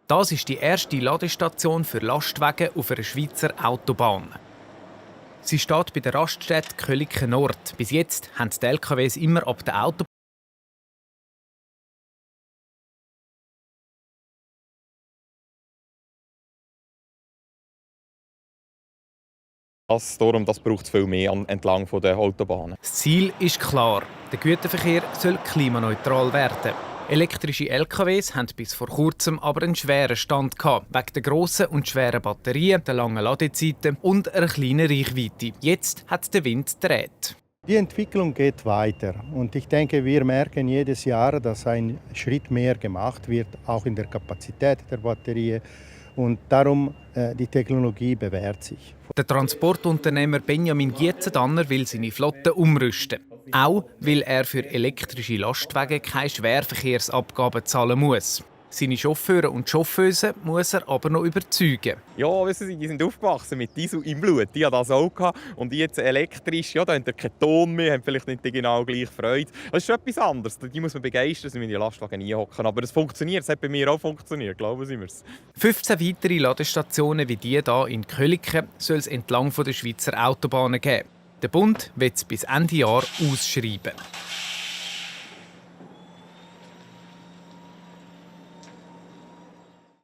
Das ist die erste Ladestation für Lastwagen auf einer Schweizer Autobahn. Sie steht bei der Raststätte Köliken Nord. Bis jetzt haben die LKWs immer ab der Autobahn Das braucht es viel mehr entlang der Autobahnen. Das Ziel ist klar. Der Güterverkehr soll klimaneutral werden. Elektrische LKWs haben bis vor kurzem aber einen schweren Stand gehabt, wegen der grossen und schweren Batterien, der langen Ladezeiten und einer kleinen Reichweite. Jetzt hat der Wind gedreht. Die Entwicklung geht weiter und ich denke, wir merken jedes Jahr, dass ein Schritt mehr gemacht wird, auch in der Kapazität der Batterie. Und darum, die Technologie bewährt sich. Der Transportunternehmer Benjamin Gietzendanner will seine Flotte umrüsten. Auch weil er für elektrische Lastwagen keine Schwerverkehrsabgaben zahlen muss. Seine Chauffeure und Chauffeusen muss er aber noch überzeugen. Ja, wissen Sie, die sind aufgewachsen mit Diesel im Blut. Die hatten das auch gehabt. Und jetzt elektrisch, ja, da haben sie keinen Ton mehr, haben vielleicht nicht die genau gleiche Freude. Das ist schon etwas anderes. Die muss man begeistern, sie müssen die Lastwagen einhocken. Aber es funktioniert, es hat bei mir auch funktioniert, glauben Sie mir's. 15 weitere Ladestationen wie die hier in Köliken soll es entlang der Schweizer Autobahnen geben. Der Bund wird es bis Ende Jahr ausschreiben.